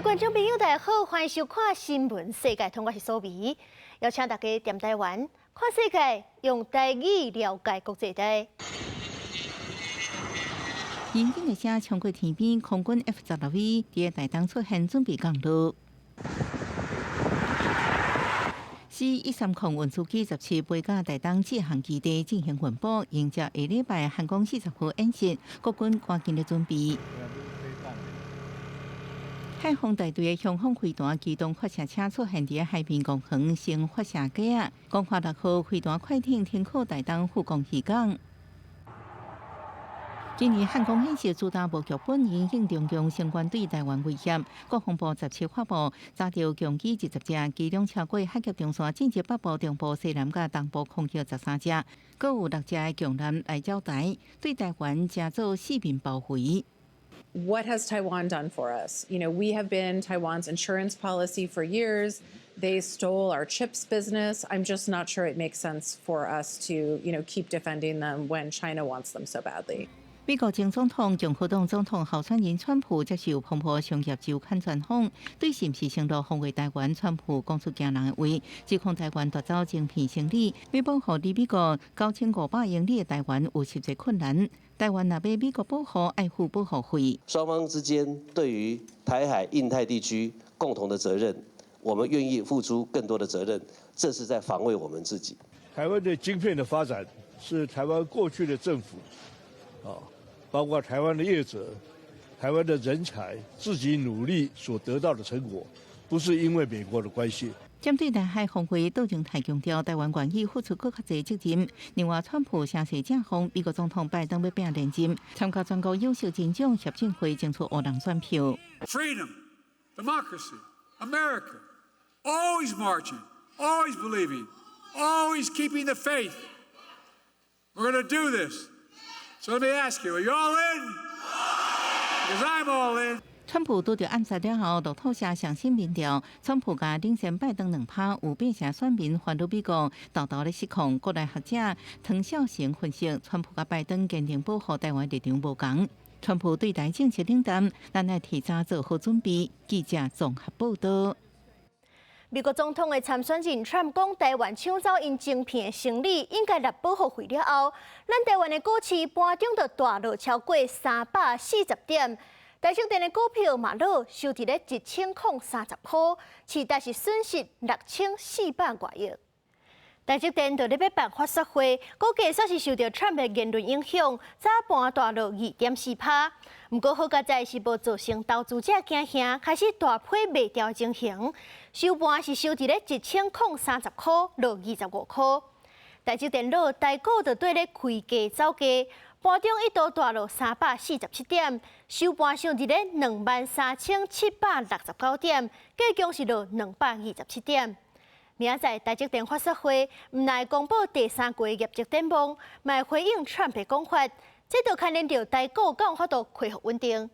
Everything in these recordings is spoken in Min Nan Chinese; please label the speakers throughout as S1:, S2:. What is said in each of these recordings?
S1: 觀眾朋友，大家好，歡迎收看《新聞世界通》，我是蘇美，邀請大家踮台灣看世界，用台語了解國際大。
S2: 引擎的聲衝過天邊，空軍 F-16V 佇台東出現，準備降落。C-130運輸機17飛到台東志航基地進行運補，迎接下禮拜漢光40號演習，國軍趕緊咧準備。海防大隊的雄風飛彈機動發射車出現佇海濱公園，先發射雞仔。光華6號飛彈快艇停靠台東富岡漁港。今年漢光演習主打無劇本，因應中共相關對台灣威脅。國防部十七發布，查著共機20隻，機量超過海峽中線，進入北部、中部、西南佮東部空域13隻，閣有六隻的共艦來擾台，對台灣成做四面包圍。
S3: What has Taiwan done for us? We have been Taiwan's insurance policy for years. They stole our chips business. I'm just not sure it makes sense for us to keep defending them when China wants them so badly.
S2: 美國前總統、共和黨總統候選人川普接受彭博商業週刊專訪，對是毋是承諾防衛台灣，川普講出驚人的話，指控台灣奪走晶片生意，欲保護離美國9500英里的台灣有實際困難。台灣若欲美國保護，愛付保護費。
S4: 雙方之間對於台海、印太地區共同的責任，我們願意付出更多的責任，這是在防衛我們自己。
S5: 台灣的晶片的發展是台灣過去的政府啊，包括台灣的業者、台灣的人才自己努力所得到的成果，不是因為美國的關係。
S2: 針對台海防衛，杜榮泰強調，台灣願意付出閣較濟責任。另外，川普聲勢正旺，美國總統拜登欲拼連任，參加全國有色金種協進會，爭取烏人選票。
S6: Freedom, democracy, America, always marching, always believing, always keeping the faith. We're going to do this. So let me ask you, are you all in? Because I'm all in.
S2: 川普拄著暗殺了後，路透社上新民調，川普共領先拜登2趴，有八成選民煩惱美國沓沓咧失控。國內學者湯孝成分析，川普佮拜登堅定保護台灣立場無仝。川普對台政策冷淡，咱愛提早做好準備。記者綜合報道。
S1: 美國總統的參選人川普講，台灣搶走𪜶晶片的生意，應該納保護費了後，咱台灣的股市盤中就大落超過340點。台積電的股票嘛落，收佇咧1030塊，市值是損失6400外億。台積電佇咧欲辦法說會，股價煞是受著川普的言論影響，早盤大落2.4趴。毋過好佳哉是無造成投資者驚嚇，開始大批賣掉情形。收盤是收佇咧1030塊，落25塊。台積電落，台股就綴咧開低走低，盤中一度大落347點，收盤收佇咧23,769點，計共是落227點。明仔載台積電法說會，毋但公布第三季業績展望，嘛會回應川普講法，這就牽連著台股敢有法度恢復穩定。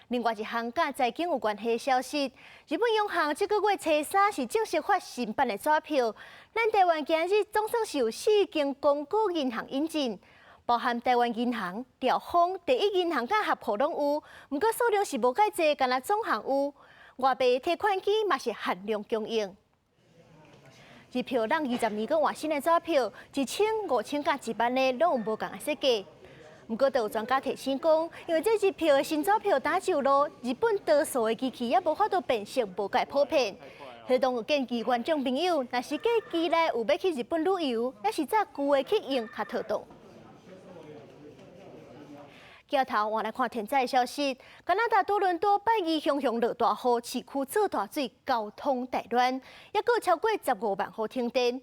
S1: 另外一項佮財經有關係的消息，日本央行這個月初三是正式發新版的紙票，咱台灣今日總算是有四間公股銀行引進，包含台灣銀行、兆豐、第一銀行佮合和攏有，毋過數量是無蓋濟，干焦總行有。外幣提款機嘛是限量供應。日票人20年閣換新的紙票，1000、5000佮1萬的攏有無仝的設計。毋過，就有專家提醒講，因為這日票的新紙票打上路，日本多數的機器猶無法度辨識，無蓋普遍。所以當有建議觀眾朋友，若是假期內有欲去日本旅遊，猶是紮舊的去用較妥當。鏡頭換來看天災消息，加拿大多倫多拜二雄雄落大雨，市區做大水，交通大亂，猶閣超過15萬戶停電。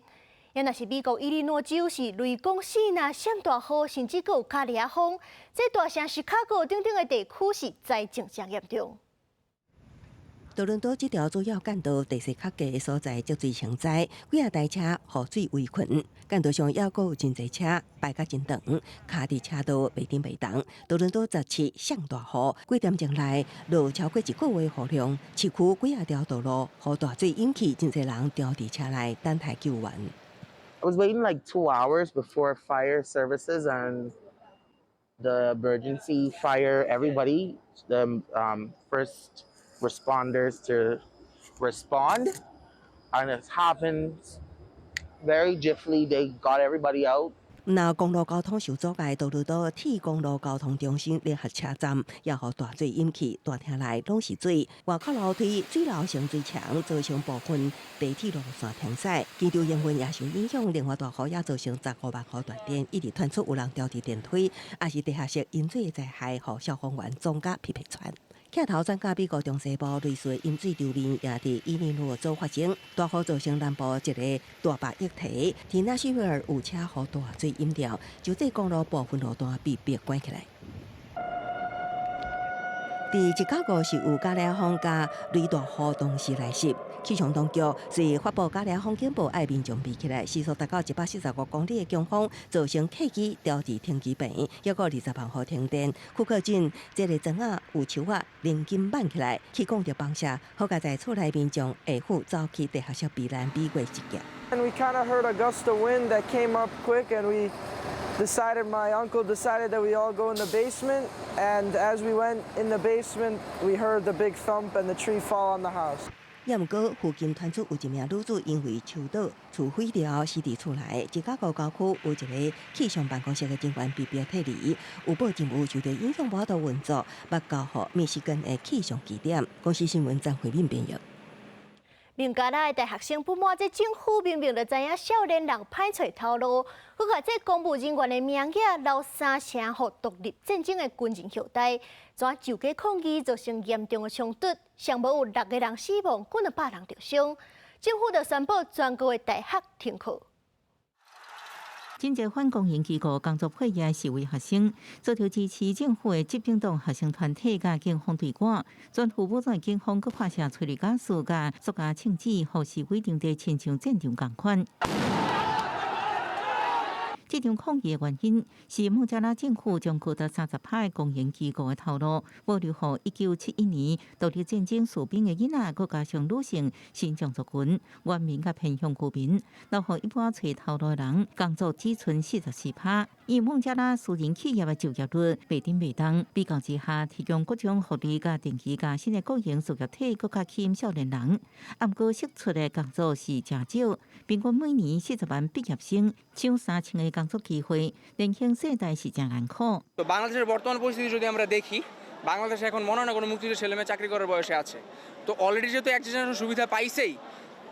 S1: 猶若是美國伊利諾州是雷公四若閃大雨，甚至閣有卡利亞風，這大城芝加哥等等的地區是災情誠嚴重。
S7: 多倫多這條主要幹道地勢較低的所在積水成災，幾仔台車予水圍困，幹道上猶閣有真濟車排甲真長，卡佇車道袂振袂動。多倫多17上大雨，幾點鐘內落超過一個月雨量，市區幾仔條道路予大水淹去，真濟人牢佇車內等待救援。
S8: I was waiting like 2 hours before fire services and the emergency fire everybody, the first Responders to respond, and it happened very jiffily. They got everybody out.
S7: 那公路交通受阻礙，多倫多鐵公路交通中心聯合車站也予大水淹去，大廳內攏是水，外口樓梯水流成水牆，造成部分地鐵路線停駛，機場營運也受影響。另外大雨也造成15萬戶斷電，一直傳出有人掉佇電梯，也是地下室淹水的災害，予消防員總甲皮皮喘。鏡頭轉到美國中西部類似的淹水場面，也佇伊利諾州發生。大雨造成南部一个大壩溢堤，佇納什維爾有車予大水淹掉，州際公路部分路段被迫關起來。佇芝加哥是有加勒風佮雷大雨同時來襲，氣象當局隨發布加勒風警報，愛民眾避起來。時速達到145公里的強風，造成客機調至停機坪，抑閣20萬戶停電。庫克鎮這个庄仔有樹仔連根挽起來，起講著放射，好佳哉厝內民眾下昏走去地下室避難，比過一劫。
S9: And we kind of heard a gust of wind that came up quick, and we decided, my uncle decided that we all go in the basement. And as we went in the basement, we heard the big thump and the tree fall on the house.
S7: 也毋過，附近傳出有一名女子因為樹倒厝毀了，死佇厝內。芝加哥郊區有一个氣象辦公室的人員被迫撤離，有報政府受到影響，無法度運作，欲交予密西根的氣象基點。公視新聞張惠敏編譯。
S1: 孟加拉的大學生不滿這政府明明就知影少年人歹揣頭路，閣共這公務人員的名額留三成予獨立戰爭的軍人後代，怎上街抗議造成嚴重的衝突，上無有六个人死亡，幾若百人著傷。政府就宣布全國的大學停課。
S2: 真濟反公營機構工作配合示威學生，遭著支持政府的執政黨學生團體佮警方對決，全副武裝的警方閣發射催淚ガス佮塑膠槍子，予示威場地親像戰場仝款。這場抗議的原因是孟加拉政府將高達30%的公營機構的頭路保留予1971年獨立戰爭士兵的囡仔，閣加上女性、新疆族群、原民佮偏鄉居民，留予一般揣頭路的人工作只賰44%。以孟加拉私人企業的就業率袂振袂動，比較之下，提供各種福利佮定期加薪的國營事業體閣較吸引少年人。啊，毋過釋出的工作是誠少，平均每年40萬畢業生搶3000个工作機會，年輕世代是誠艱苦。
S10: তো বাংলাদেশের বর্তমান পরিস্থিতি যদি আমরা দেখি, বাংলাদেশে এখন মনে হয় না কোনো মুক্তিযুদ্ধের ছেলে মেয়ে চাকরি করার বয়সে আছে। তো অলরেডি যেহেতু এক জেনারেশন সুবিধা পাইছেই,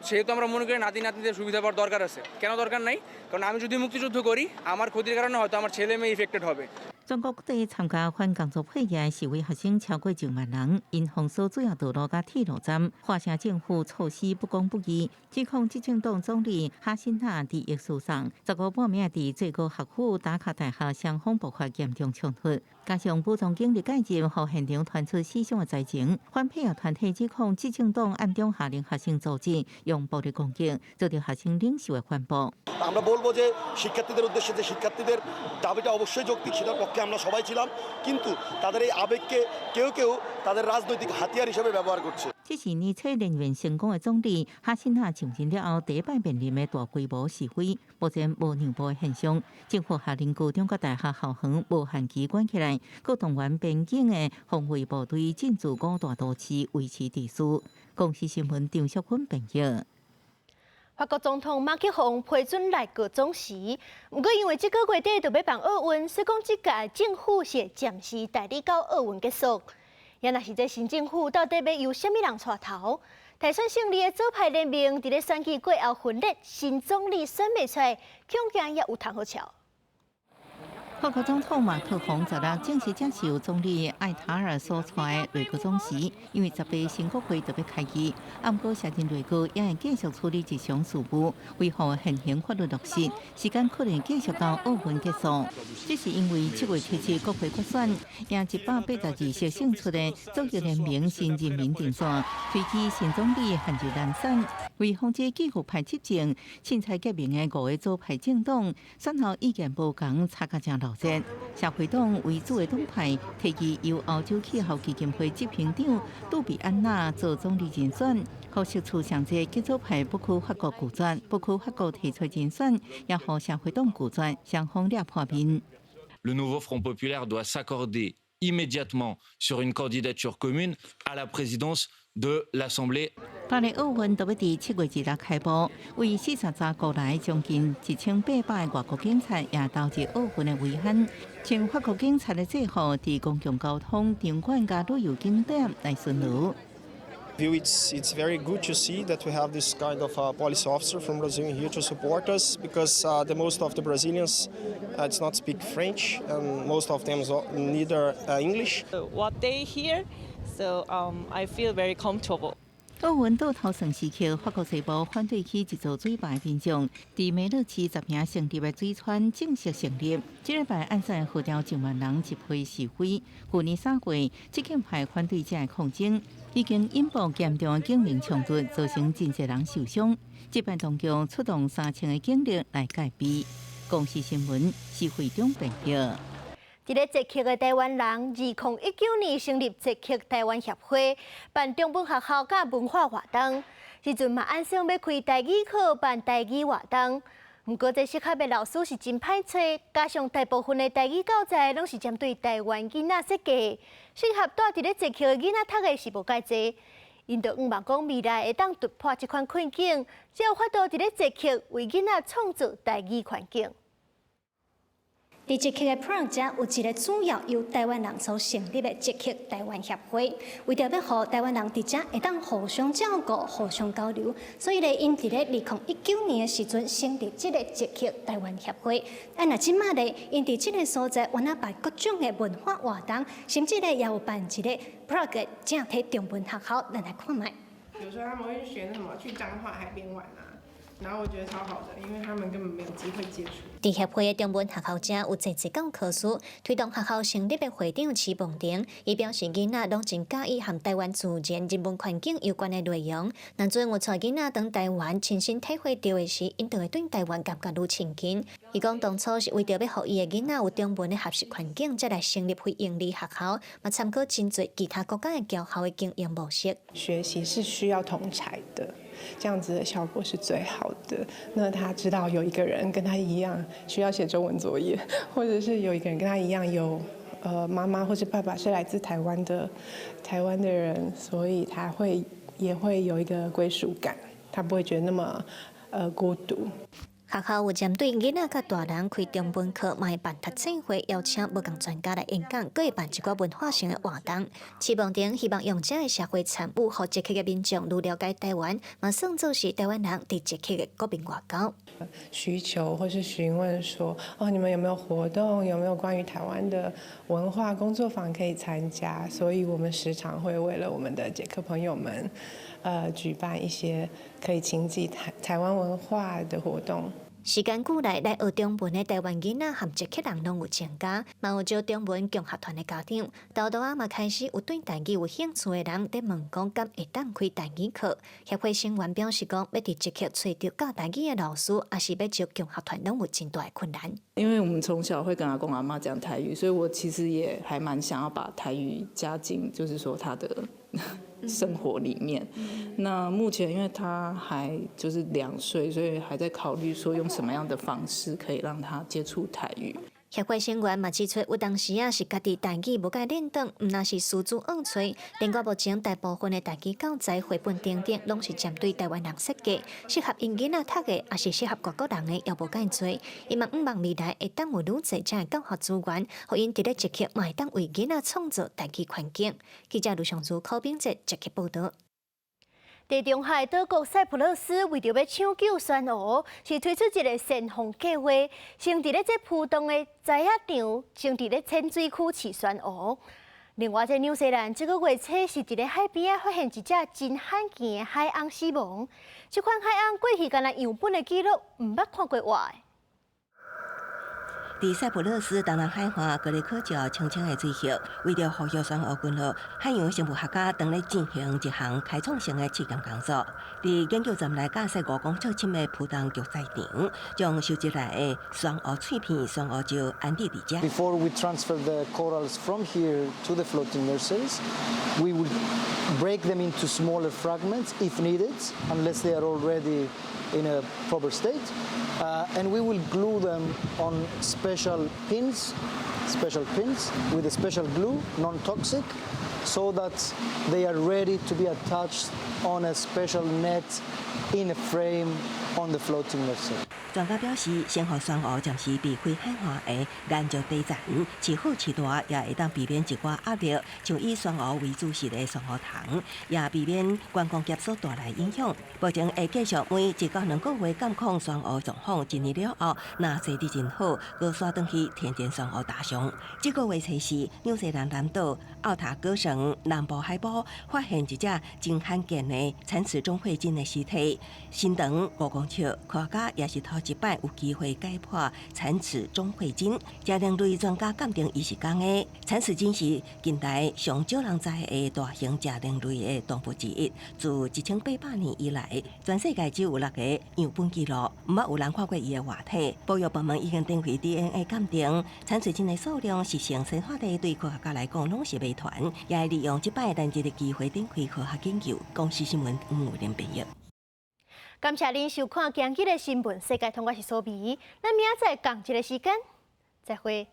S10: সেহেতু আমরা মনে করি নাতি নাতনিদের সুবিধা পাওয়ার দরকার আছে। কেন দরকার নাই? কারণ আমি যদি মুক্তিযুদ্ধ করি, আমার ক্ষতির কারণে হয়তো আমার ছেলে মেয়ে ইফেক্টেড হবে。
S2: 全國各地參加反工作配額示威學生超過上萬人，𪜶封鎖主要道路佮鐵路站，華城政府措施不公不義，指控執政黨總理哈辛納利益輸送。15半暝佇最高學府達卡大學雙方爆發嚴重衝突，加上武裝警力介入，予現場傳出死傷的災情。反配額團體指控執政黨暗中下令學生組織用暴力攻擊，遭到學生領袖的反駁。
S11: আমরা বলবো যে শিক্ষার্থীদের উদ্দেশ্যে যে শিক্ষার্থীদের দাবিটা অবশ্যই যৌক্তিক, সেটার পক্ষে আমরা সবাই ছিলাম, কিন্তু তাদের এই আবেগকে কেউ কেউ তাদের রাজনৈতিক হাতিয়ার হিসেবে ব্যবহার করছে।
S2: 這是年初連任成功的總理哈辛納上任了後，第一擺面臨的大規模示威，目前無讓步的現象。政府下令高中佮大學校園無限期關起來，閣動員邊境的防衛部隊進駐五大都市維持秩序。公視新聞張淑芬編譯。
S1: 法國總統馬克宏批准內閣總辭，毋過因為這个月底就欲辦奧運，所以講這屆政府是暫時代理到奧運結束。也若是這新政府到底欲由啥物人帶頭？大選勝利的左派聯盟佇咧選舉過後分裂，新總理選袂出來，恐驚也有通好笑。
S2: 法國總統馬克宏十六正式接受總理艾塔爾所帶的內閣總辭，因為18新國會就欲開議，啊，毋過卸任內閣也會繼續處理日常事務，維護現行法律落實，時間可能繼續到奧運結束。這是因為7月7日國會決選，贏182席勝出的左翼聯盟新人民陣線推舉新總理陷入難選，為防止繼續派執政，凊彩結盟的五个左派政黨選後意見無仝，吵甲誠鬧熱。社會黨為主的黨派提議由歐洲氣候基金會執行長杜比安娜做總理人選，可惜出上濟極左派不屈法國拒絕，不屈法國提出人選，也予社會黨拒絕，雙方掠破面。
S12: Le nouveau Front populaire doit s'accorder immédiatement sur une candidature commune à la présidence de l'Assemblée。
S2: 巴黎奧運就欲佇7月2日開幕，為43國來將近1800個外國警察也投入奧運的維安，穿法國警察的制服，佇公共交通、場館佮旅遊景點來巡邏。
S13: It's very good to see that we have this kind of police officer from Brazil here to support us because the most of the Brazilians it's not speak French and most of them neither English.
S14: What they hear, so I feel very comfortable.
S2: 奧運倒頭算時刻，法國西部反對起一座水壩的民眾，佇梅勒市10坪成立的水川正式成立。這禮拜按算號召上萬人集會示威。舊年3月，激進派反對者的抗爭已經引爆嚴重的警民衝突，造成真濟人受傷。這擺當局出動3000個警力來戒備。公視新聞，施惠中報導。
S1: 佇咧捷克的台灣人，2019年成立捷克台灣協會，辦中文學校佮文化活動。這陣嘛按算欲開台語課，辦台語活動。毋過這適合的老師是真歹揣，加上大部分的台語教材攏是針對台灣囡仔設計，適合蹛佇咧捷克的囡仔讀的是無蓋濟。𪜶就向望講未來會當突破這款困境，才有法度佇咧捷克為囡仔創造台語環境。
S15: 佇捷克的普朗遮有一个主要由台灣人所成立的捷克台灣協會，為著欲予台灣人佇遮會當互相照顧、互相交流，所以咧，𪜶佇咧2019年的時陣成立這个捷克台灣協會。啊，若這馬咧，𪜶佇這个所在，原來辦各種的文化活動，甚至咧也有辦一个 Prague 正體中文學校，咱來看覓。
S16: 比如說他們會去學什麼去彰化海邊玩啊。然後我覺得超好的，因為他們根本沒有機會接觸。
S15: 佇協會的中文學校遮有濟濟教科書，推動學校成立的會長徐夢婷，伊表示囡仔攏真佮意和台灣自然人文環境有關的內容。若陣有帶囡仔轉台灣，親身體會著的時，𪜶就會對台灣感覺愈親近。伊講當初是為著欲予伊的囡仔有中文的學習環境，才來成立非營利學校，嘛參考真濟其他國家的僑校的經營模式。
S16: 學習是需要同儕的。這樣子的效果是最好的。那他知道有一個人跟他一樣需要寫中文作業，或者是有一個人跟他一樣有，媽媽或者爸爸是來自台灣的人，所以他會也會有一個歸屬感，他不會覺得那麼孤獨。
S15: 學校有針對囡仔佮大人開中文課，嘛會辦讀冊會，邀請無仝專家來演講，閣會辦一寡文化性的活動。徐夢婷希望用這个社會參與，予捷克的民眾愈了解台灣，嘛算做是台灣人佇捷克的國民外交。
S16: 需求或是詢問說，哦，你們有沒有活動？有沒有關於台灣的文化工作坊可以參加？所以我們時常會為了我們的捷克朋友們，舉辦一些可以親近台灣文化的活動。
S15: 時間久來，來學中文的台灣囡仔和捷克人攏有增加，嘛有招中文共學團的家長，沓沓仔嘛開始有對台語有興趣的人佇問講，敢會當開台語課？協會成員表示講，欲佇捷克揣著教台語的老師，抑是欲招共學團，攏有真大的困難。
S17: 因為我們從小會跟阿公阿嬤講台語，所以我其實也還蠻想要把台語加進，就是說他的生活裡面。那目前因為他還就是2歲，所以還在考慮說用什麼樣的方式可以讓他接觸台語。
S15: 協會成員嘛指出，有當時啊是家己台語無蓋輪轉，毋若是師資僫揣。另外，目前大部分的台語教材、繪本等等，攏是針對台灣人設計，適合𪜶囡仔讀的，抑是適合外國人的，也無蓋濟。伊嘛向望未來會當有愈濟這的教學資源，予𪜶佇咧捷克嘛會當為囡仔創造台語環境。記者盧尚如、柯炳哲捷克報導。
S1: 地中海島國塞浦路斯為著欲搶救珊瑚，是推出一个先鋒計劃，先佇咧這浮動的栽仔場，先佇咧淺水區飼珊瑚。另外，這紐西蘭這个月初是佇咧海邊仔發現一隻真罕見的海魟死亡，這款海魟過去干焦樣本的紀錄，毋捌看過活的。
S7: 佇塞浦路斯東南海岸格雷科礁清清的水域，為著復育珊瑚群落，海洋生物學家當咧進行一項開創性的試驗工作。佇研究站內架設5公尺深的浮動玉栽場，將收集來的珊瑚碎片、珊瑚石安置佇遮。
S18: Before we transfer the corals from here to the floating nurseries, we will break them into smaller fragments if needed, unless they are already in a proper state, and we will glue them on special Special pins with a special glue, non-toxic, so that they are ready to be attached on a special net in a frame on the floating nursery.
S7: 專家表示，先予珊瑚暫時避開海岸的岩石底層，飼好飼大也會當避免一寡壓力。像以珊瑚為主食的珊瑚蟲，也避免觀光業所帶來影響。目前會繼續每一到兩個月監控珊瑚狀況，一年了後，若生得真好，閣徙轉去天然珊瑚島上。這個月初四，紐西蘭南島奧塔哥省南部海埔發現一隻真罕見的產齒腫血鯨的屍體，身長5公尺，科學家也是頭一擺有機會解剖產齒腫血鯨，食靈類專家鑑定伊是公的。產齒鯨是近代上少人知的大型食靈類的動物之一。自1800年以來，全世界只有六個樣本記錄，毋捌有人看過伊的活體。保育部門已經展開 DNA 鑑定，產齒鯨的數量是成進化的，對科學家來講攏是謎團，也會利用這擺難得的機會展開科學研究。公視新聞吳偉玲編譯。
S1: 感謝您收看今日的新聞世界通，我是蘇美，咱明仔載仝一个時間，再會。